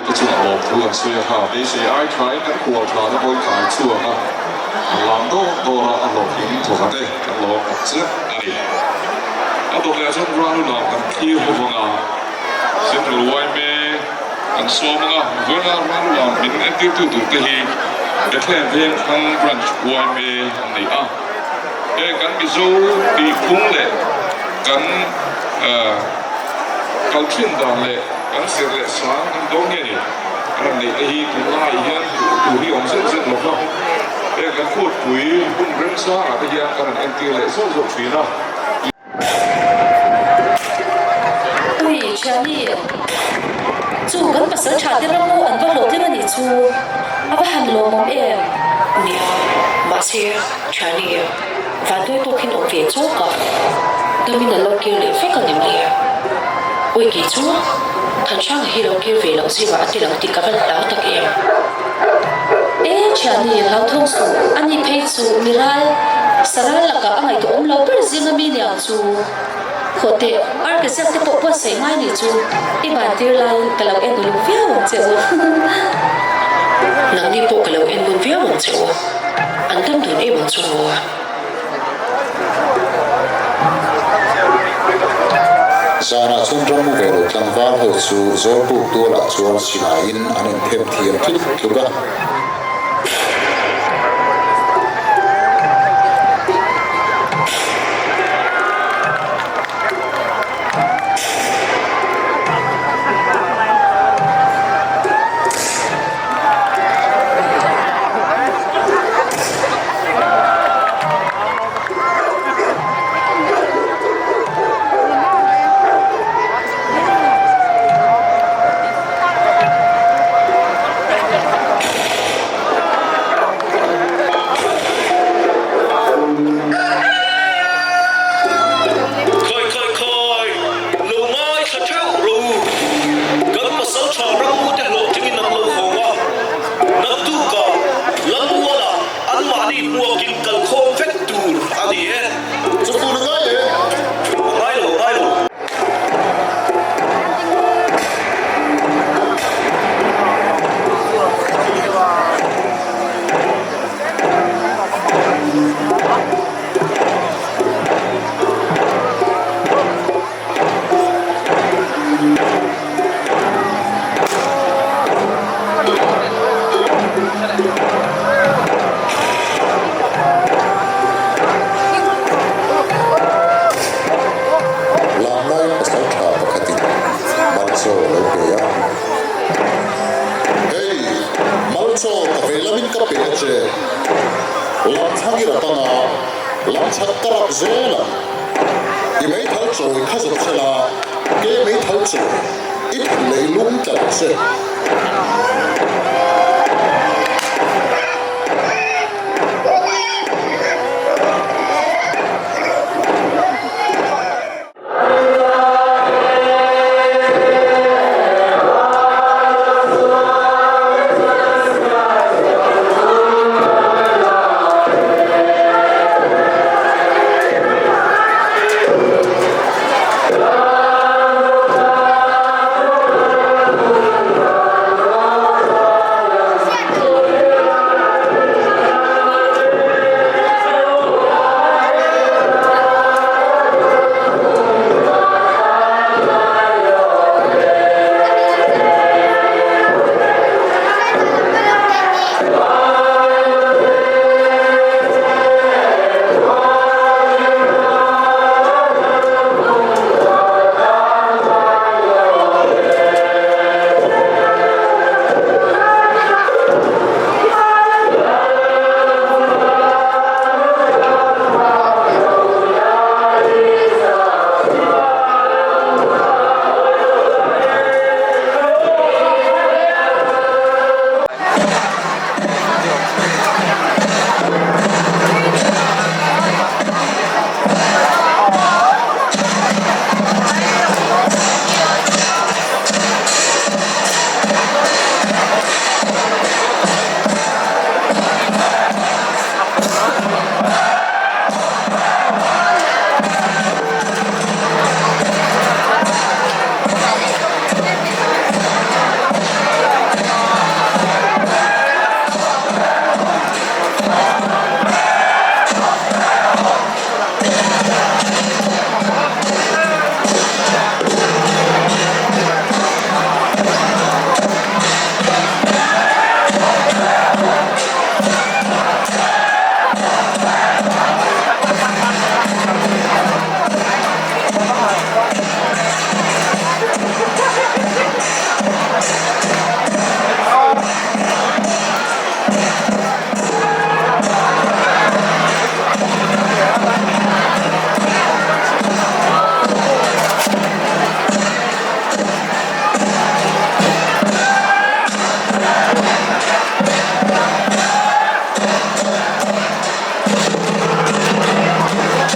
Te chungah lawmthu an sawi a kha. Beisei ai thain kan kual tha na hawi kai chhuak a, an lam dawr dawr a, a hlawhtling thawk a te kan lawm tak zet a ni. A dawt leh chuan ral lam kan thlir ho vang a, Central yma kan sawm ang a, vawiina ral lam min entirtu tur te hi Bethlehem Vengthlang Branch yma an nei a. Heng kan Mizo tihphung leh kan kal thin dan leh kan serh leh sang an dawn nge ni? An rawn neih te hi tunlaiah hian duh tur hi awm zet zet lo va, heng kan khuatpui hun remchangah te hian kan rawn entir leh zawk zawk thin a. Ui, Thiani, chu kan pasal tha te ram u an va hlawhtling a nih chu, a va han lawmawm em? Nia, mahse, Thiani, vanduai tawkin awm ve chawk a, damin an lo kir leh vek a ni mai. Ui, kei chu Thanhranga hi lo kir ve loh zingah a ti lang tih ka van hlau tak em? E, Thiani, hlauthawng suh, ani phei chu miral saral lakah a ngaihtuah awm lo ber zinga mi niang chu. Khaw teh, ar ke ziak te pawh buatsaih ngai nih chu i ban tir laiin ka lo en uluk viau ang che u. Nangni pawh ka lo en ngun viau ang che u, an dam dun em ang chu maw? Zanah chuan rammu ve lo tlangval ho chu Zawlbuk tualah chuan silaiin an inphem thiam tluk tluk a. Khawi khawi khawi, lo ngaithla theuh ro u. Kan pasaltha ramute hlawhtlingin an lo hawng a, naktukah Lalmualah anmahni hmuakin kalkhawm vek tur a ni e. Chawpun a ngai e. A ngai lo, a ngai lo. Lamlai pasal tha pakhatin Malchaw a lo pe a. Hei, Malchaw ka vei lamin ka pe a che. Lam thlang i rap anga, lam chak ka rap zel ang. I meithal chawi kha zawt che la, ke meithal chawi i thut leh i lung tlat che.